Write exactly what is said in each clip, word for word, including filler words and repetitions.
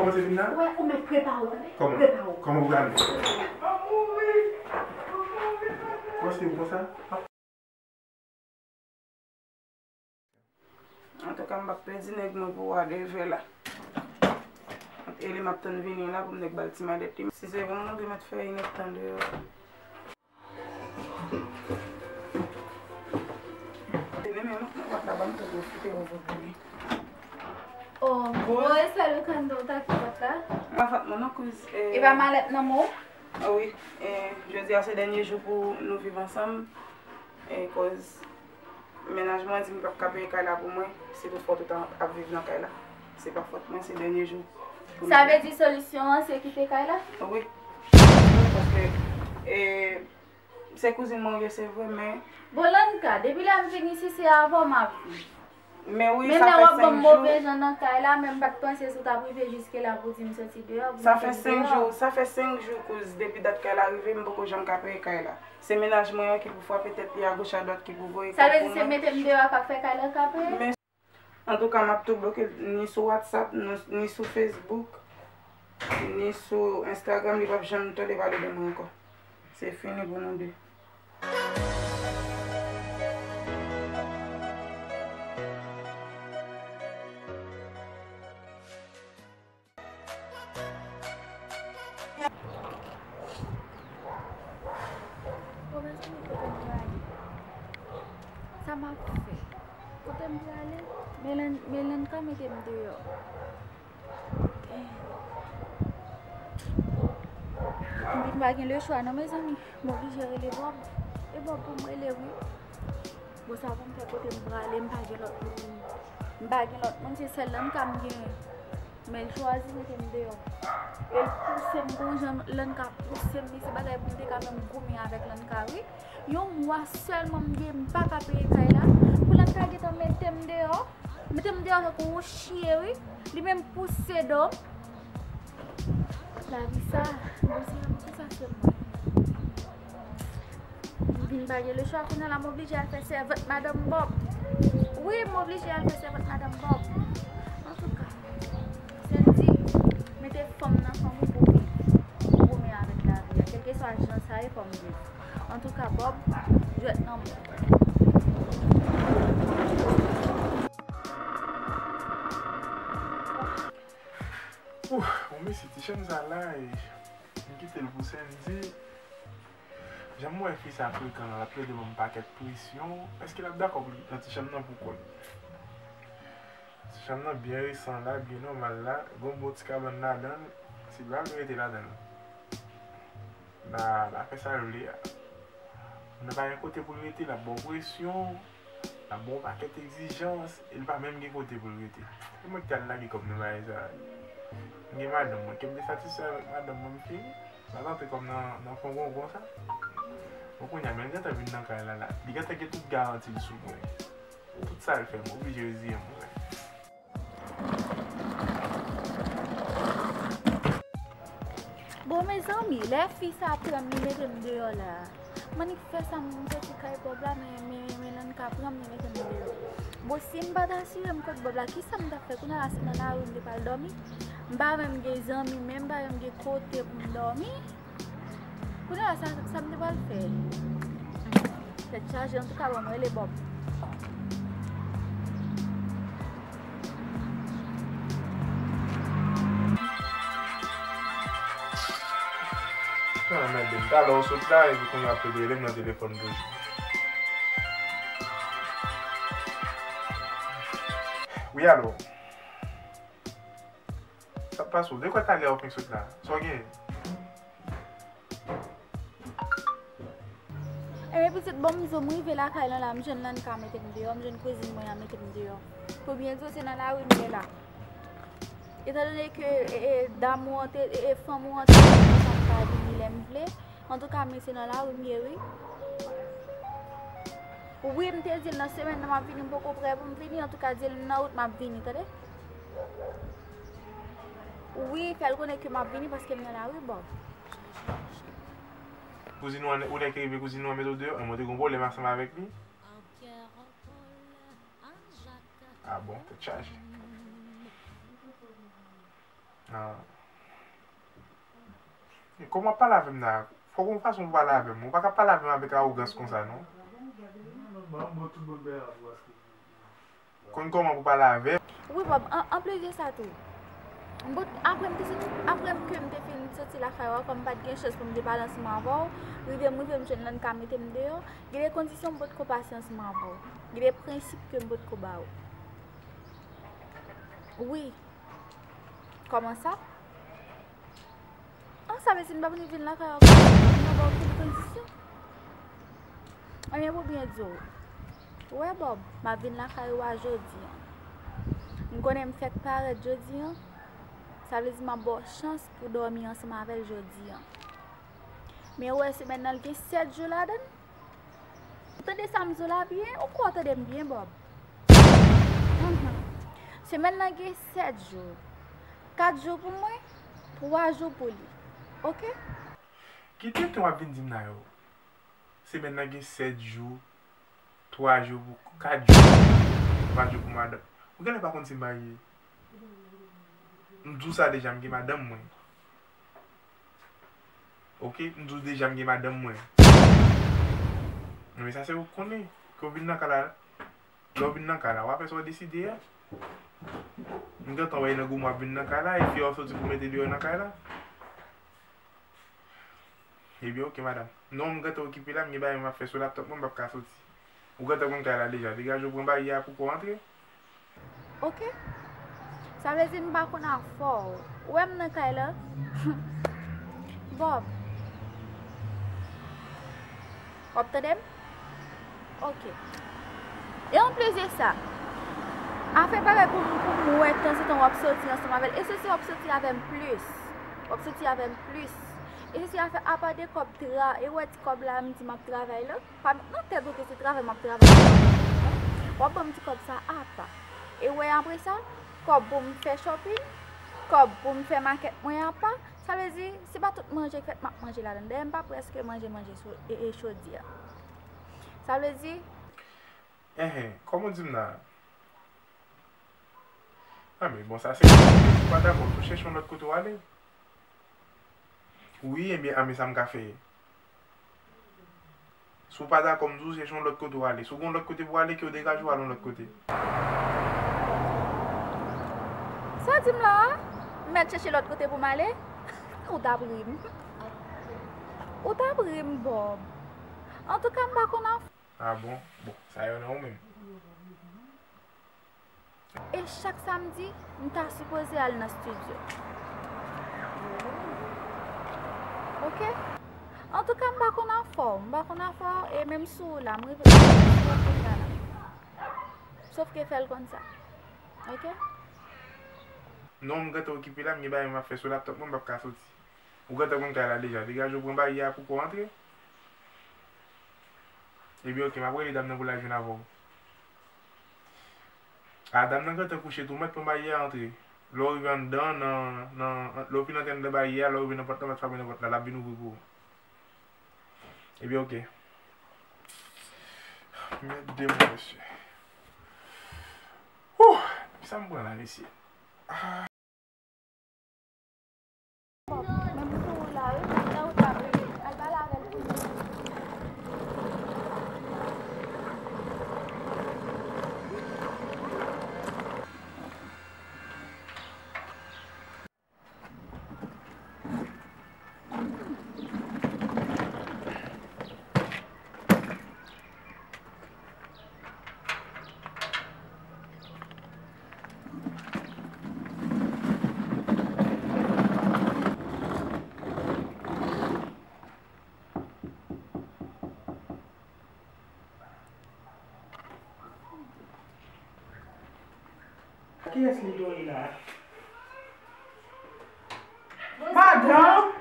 Kòmanse vin la? Wè, ou mèt prepare w, tande? Kòman? Prepare w. Kòman ou prale? Kòmanse konsa? Antouka, m p ap pèdi nèg mwen pou whatever la. Ant e li m ap tann vini la pou m nèk ba l ti malèt li. Si se pou mwen, te mèt fè inèdtan deyò. Tene men, mwen, mwen, la, ban m tou pwofite yon vot pou li. Oh, bon, e sèl ou konn do ta ki pot la? Pa fòt mwen non, kouz. E pa malèt nan men w? Ah wi, e, jodi a se dènye jou pou nou viv ansanm. E, koz mennaj mwen di m p ap ka peye kay la pou mwen, se tout fòt ou ta ap viv nan kay la. Se pa fòt mwen, se dènye jou pou nou viv. Sa vle di solisyon an se kite kay la? Wi. Paske, e, se kouzin mwen ou ye, se vre, men... Bon, Lanka, depi lè m vin isi, se avè w m ap viv. Men wi, sa fè senk jou. Menm lè w ap ban m move jan nan kay la, men m pa t panse si w t ap rive jiske la pou di m soti deyò, pou m soti deyò. Sa fè senk jou, sa fè senk jou, kouz, depi dat kay la rive, m poko janm ka peye kay la. Se mennaj mwen an ki pou frape tèt li agoch adwat, ki pou voye kòb pou mwen. Sa vle di se mete m deyò a k ap fè kay la k ap peye? Men, antouka, m ap tou bloke l ni sou WhatsApp, ni, ni sou Facebook, ni sou Instagram, li p ap janm tande pale de mwen ankò. Se fini pou nou de. Bon, mezanmi, kote m prale? Sa m ap fè? Kote m prale? Melan-, Melanka mete m deyò. M vin pa gen lechwa non, mezanmi. M oblije rele Bob. E Bob pou m rele, wi. Bon, sa pou m fè, kote m prale, m pa gen lòt moun. M pa gen lòt moun, se sèl Lanka m genyen. Men l chwazi mete m deyò. E l pouse m gon jan, Lanka pouse m, men se bagay pou m te ka menm goumen avèk Lanka, wi. Yon mwa sèlman m gen, m pa ka peye kay la. Pou Lanka gentan mete m deyò. Mete m deyò tankou yon chyen, wi. Li menm pouse do m. Lavi sa, bon, se pou sa sèlman. M vin pa gen lechwa, kounye a la m oblije al fè sèvant madanm Bob. Wi, m oblije al fè sèvant madanm Bob. Antouka, Sandy, mete fanm nan fanm ou pou viv, pou goumen avèk lavi a. Kèlkeswa jan sa ye, fò m viv. Antouka, Bob, jwèt nan men w. Ouf, bon, mesye, ti chanm sa la, e, m kite l pou Sandy. Jan m wè fi sa frekan an, l ap plede ban m pakèt presyon. Èske l ap dakò pou l nan ti chanm nan pou kò l? Ti chanm nan byen resan la, byen nòmal la, gon bon ti kabann ladan l. Si l pa vle rete ladan l, l a, l a fè sa l vle a. Moun nan pa gen kote pou l rete, l ap ba w presyon. L ap ba w pakèt egzijans, e li pa menm gen kote pou l rete. E mwen ki t al lage kòb nan bagay sa a. M gen madanm mwen, ke m te satisfè avèk madanm mwen, m fini. M ap antre kòm nan, nan fon gongon sa. Bon, kounye a, men l gentan vin nan kay la, la. Li gentan gen tout garanti l sou mwen. Tout sa l fè, m oblije reziye m, wi. Bon, mezanmi, lè fi sa pran m, li mete m deyò la. Mannik fè sa, m soti kay Bob la, men, men, men Lanka pran m, li mete m deyò. Bon, si m pa t asire m kot Bob la, kisa m t ap fè? Kounye a la, se nan lari m te pral dòmi. M pa menm gen zanmi, men m pa menm gen kote pou m dòmi. Kounye a, sa, sa m te pral fè? Tèt chaje, antouka, bon, mwen rele Bob. Nan anmède m. Talè w sot la, epi kounye a w ap rele m nan telefòn toujou. Wi, alo. Sa k pase w? De kwè talè a w fenk sot la? Sa w genyen? Ebyen pitit, bon, m di w, m rive lakay lan la, m jwenn Lanka mete m deyò, m jwenn kouzin mwen an mete m deyò. Pou byen di w, se nan lari m ye la. Etandone ke, e, e, dam ou an te, e, e, fanm ou an te di m sa m ka vini lè m vle. Antouka, men se nan lari m ye, wi. Wi, m te di l nan semèn nan m ap vini, m poko prè pou m vini. Antouka, di l m nan wout, m ap vini, tande? Wi, fè l konnen ke m ap vini paske m nan lari, Bob. Kouzin ou an, ou lè ki rive kouzin ou an mete w deyò, mwen te gon pwoblèm ansanm avèk li. Ah bon, tèt chaje. Kòman w ap pale avè m la? Fòk gon fason pou w pale avè m. Ou pa ka pale avè m avèk awogans konsa, non. Konn kòman pou pale avè m. Wi, Bob, an, anplis de sa tou, m bout, apre m te sot-, apre m ke m te fin soti lakay ou a, kòm m pa t gen chans pou m te pale ansanm avè w, rive m rive m jwenn nan ka mete m deyò, gen de kondisyon m potko pase ansanm avè w, gen de prensip ke m potko ba w. Wi. Kòman sa? An, sa vle di m p ap vin lakay ou ankò, m pa ba w okenn kondisyon. Ebyen, pou byen di w, ou wè, Bob, m ap vin lakay ou a jodi a. M konnen m fèk parèt jodi a, sa vle di m ap ba w chans pou w dòmi ansanm avè l jodi a. Men ou wè semèn nan l gen sèt jou ladan l. Ou tande sa m di w la byen? Ou kwè w tande m byen, Bob? Mhm. Semèn nan gen sèt jou. Kat jou pou mwen, twa jou pou li. Oke? Ki tenten w ap vin di m la yo? Semèn nan gen sèt jou, twa jou pou, kat jou, twa jou pou madanm. Ou genlè pa konn si m marye. M di w sa deja, m gen madanm mwen. Oke, m di w deja m gen madanm mwen. Men sa se ou k konnen. Ke w vin nan kay la, lè w vin nan kay la, w a fè sa w deside a. M gentan wè nan gou m w ap vin nan kay la, e fi a w soti pou mete deyò nan kay la. Ebyen, oke, madanm. Non, m gentan okipe la, m gen bagay m ap fè sou laptop mwen, m p ap ka soti. Ou gentan konn kay la deja. Degaje w pran baryè a pou w antre. Oke. Sa vle di m pa konn afè w. Ou wè m nan kay la? Bob. W ap tande m? Oke. E anplis de sa, afè bagay pou m, pou m wè tanzantan w ap soti ansanm avè l. E se si w ap soti avè m plis. W ap soti avè m plis. E se si afè apa de kòb tra, e w wè ti kòb la m di m ap travay la. Pa met nan tèt ou ke se travay m ap travay. W ap ban m ti kòb sa apa. E wè apre sa, kòb pou m fè shopping, kòb pou m fè makèt mwen apa. Sa vle di, se pa tout manje k fèt m ap manje ladan l. Dayè, m pa prèske manje manje sou, e, e, chodi a. Sa vle di, enhen, kòman w di m la? A, men bon, sa se, si w pa dakò, tou chèche yon lòt kote w ale. Wi, ebyen, a, men sa m ka fè. Si w pa dakò, m di w, chèche yon lòt kote w ale. Si w gen yon lòt kote pou w ale, ke w degaje w al yon lòt kote. Sa w di m la a? M mèt chèche lòt kote pou m ale? Ou t ap ri m. Ou t ap ri m, Bob. Antouka, m pa konn afè. A bon? Bon, sa yo nan ou menm. E chak samdi, m ta sipoze al nan estidyo. Oke? Antouka, m pa konn afè w, m pa konn afè w, e menm sou ou la, m rive sou ou kounye a la. Sòf ke fè l konn sa. Oke? Non, m gentan okipe la, m gen bagay m ap fè sou laptop mwen, m p ap ka soti. Ou gentan konn kay la deja, degaje w pran baryè a pou w antre. Ebyen, oke, m ap rele dam nan pou l al jwenn avè w. A, dam nan gentan kouche tou, mèt pran baryè a antre. Lè w rive anndan, nan, nan, lè w fin antre anndan baryè a, lè w rive nan pòt la, mèt frape nan pòt la, l ap vin ouvri pou ou. Ebyen, oke. Mèt de mwen, mesye. Wouh! Kisa m pran la, mesye? Ah. Menm pou ou la, wi. Nan ou ta vle. Al pale avè l pou nou. Kiyès li dwe la? Madanm!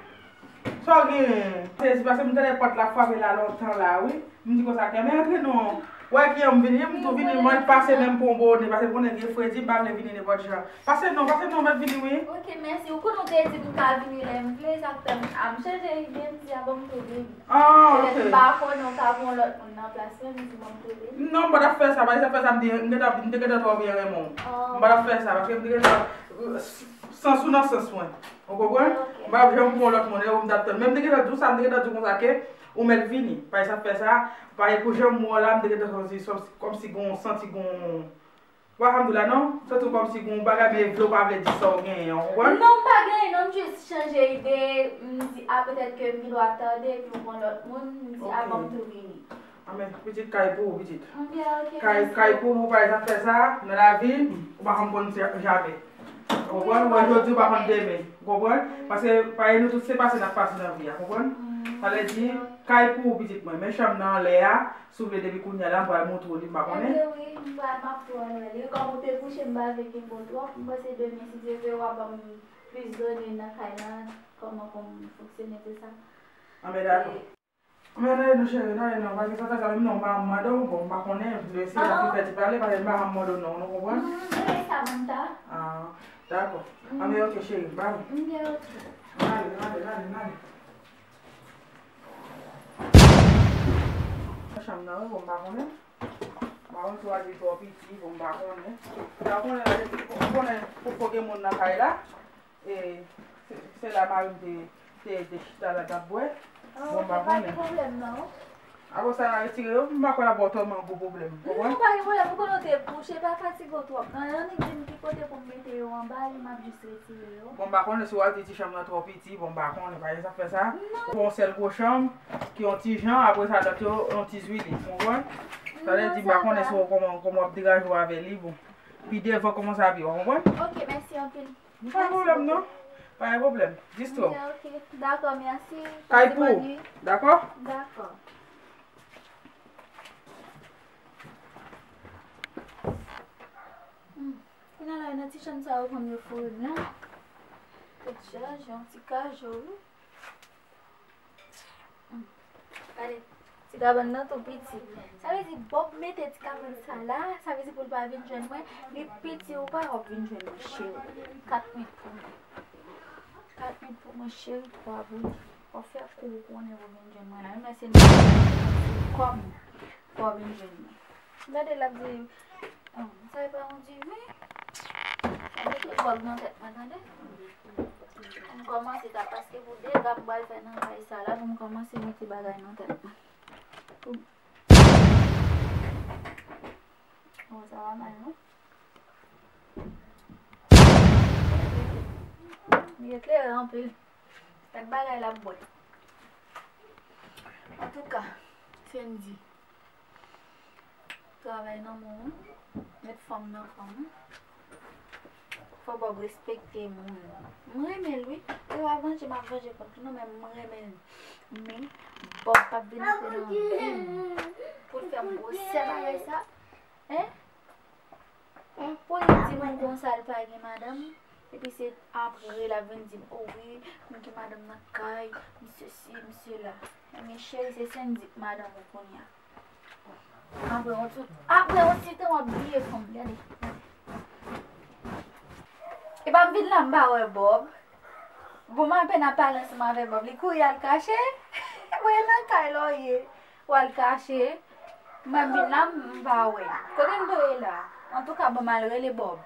Sa w genyen? Sezi, paske m tande pòt la frape la lontan la, wi. M di konsa, kè men antre non. Wè ki an m vini, m tou vini, mwen pase menm pou yon bone, paske konnen gen fredi, m pa vle vini nenpòt jan. Pase non, pase non, mèt vini wi. Ok, mèsi. Ou konnen w te di m ka vini lè m vle, sa k fè m, a, m chanje ide, m di a bon m tou vini. Ah, ok. Petèt m pa konnen w ka pran yon lòt moun nan plas mwen, m di bon m tou vini. Non, m pa t ap fè sa, paske sa fè sa, m te, m gentan, m te gentan twò byen renmen w. M pa t ap fè sa, paske m te gentan, euh, sans ou nan sans mwen. Ou konprann? Ok. M pa ap janm pran lòt moun, e ou m t ap tann. Men m te gentan di w sa, m te gentan di w konsa ke ou mèt vini. Paske sa fè sa, paske pou jan m wè w la, m te gentan santi, santi, kòmsi gon, santi gon, ou pa janm di w la non? Santi w kòmsi gon bagay, men vle w pa vle di sa w genyen an, ou konprann? Non, m pa genyen non, m jis chanje ide, m di, a, petèt ke m gen dwa tande, epi w pran lòt moun, m di, a, bon, m tou vini. Anben, pitit, kay pou ou, pitit. Anben, ok, mèsi. Kay, kay pou ou, pa egzanp, fè sa, nan lavi, ou pa janm konn se jamè. Ou konprann? Ou wè jodi, ou pa konn demen. Ou konprann? Paske, paske nou tout se pase n ap pase nan vi a, konprann? Sa vle di, kay pou ou, pitit mwen. Men chanm nan anlè a, si w vle depi kounye a la, m pral montre w li, m pa konnen. Ebyen wi, m pral, m ap tou al wè li. Kòm ou te kouche, m pa vle kenbe w twòp. M panse demen, si Dye vle, w a ban m plis done nan kay la, kòman pou m fonksyone, tout sa. Anben, dakò. Men tande non, cheri, tande non, paske sa fè sa menm non, m pa janm mande w, bon, m pa konnen, m eseye la pou fè ti pale, paske m pa janm mande w non, nou konprann? Mwen renmen sa, mwen ta. Ah, dakò. Anben, ok, cheri, ba mwen. Anben, ok. N ale, n ale, n ale, n ale. Chanm nan, wi, bon, m pa konnen. M pa konnen si w al di twò piti, bon, m pa konnen. M pa konnen, ou konnen, pou fò gen moun nan kay la. E, se, se la mari m te, te, te chita la, t ap bwè. Ah, bon, m pa konnen. Pwoblèm nan. Apre sa, n a retire yo, m pa kwè l ap ba w tèlman gwo pwoblèm. Non, pa gen pwoblèm, ou konnen w te kouche, pa fatige w twòp. Nan annik di m ki kote pou m mete yo anba li, m ap jis retire yo. Bon, m pa konnen si w al di ti chanm nan twò piti, bon, m pa konnen, pa gen sa k fè sa. Non. Ou yon sèl gwo chanm, ki yon ti jan, apre sa, lòt yo, yon ti zwilis, w konprann? Sa vle di, m pa konnen si w, kòman, kòman w ap degaje w avè li, bon. Pi devan, kòman sa ap ye, w konprann? Ok, mèsi anpil. Pa gen pwoblèm non. Pa gen pwoblèm. Distro. Ok, ok. Dakò, mèsi. Kay pou ou. Dakò? Dakò. Hmm. Kounye a la, nan ti chanm sa yo, kòm yo foure m la. Tèt chaje, yon ti kajo, wi. Hmm. Gade, ti kabann nan tou piti. Sa vle di, Bòb mete ti kabann sa la, sa vle di pou l pa vin jwenn mwen, li piti ou pa w ap vin jwenn mwen, cheri. Kat minit pou mwen. Kat minit pou mwen, cheri, twa bout. W ap fè kou ou konnen pou vin jwenn mwen la. Menm lè se nan kòb, pou w vin jwenn mwen. Gade l ap di, oh, sa e pa yon diven? Sa mete Bòb nan tèt mwen, tande? M kòmanse ta, paske pou dega m pral fè nan kay sa la, pou m kòmanse mete bagay nan tèt mwen. Pou Bon, sa pa mal, non? Li eklere anpil. Gad bagay l ap bwè. Antouka, Sendy, travay nan men w, met fanm nan fanm. Fò Bòb respekte moun. M renmen l, wi. E w ap vanje, m ap vanje kont li, non, men m renmen l. Men, Bòb p ap vin antre nan vi m pou l fè m gwosè bagay sa. Hein? Pou li di m konsa l pa gen madanm, epi se apre l ap vin di m, o wi, m gen madanm nan kay, m sesi, m sela. Ebyen, cheri, se Sendy k madanm ou kounye a. Apre yon ti, apre yon ti tan, w ap bliye fanm, gade. Epa m vin la, m pa wè Bòb. Bon, m apèn ap pale ansanm avè Bòb, li kouri al kache. Voye nan kay la w ye, w al kache. Mwen m vin la, m pa wè. Kote m te ye la? Antouka, ban m al rele Bòb.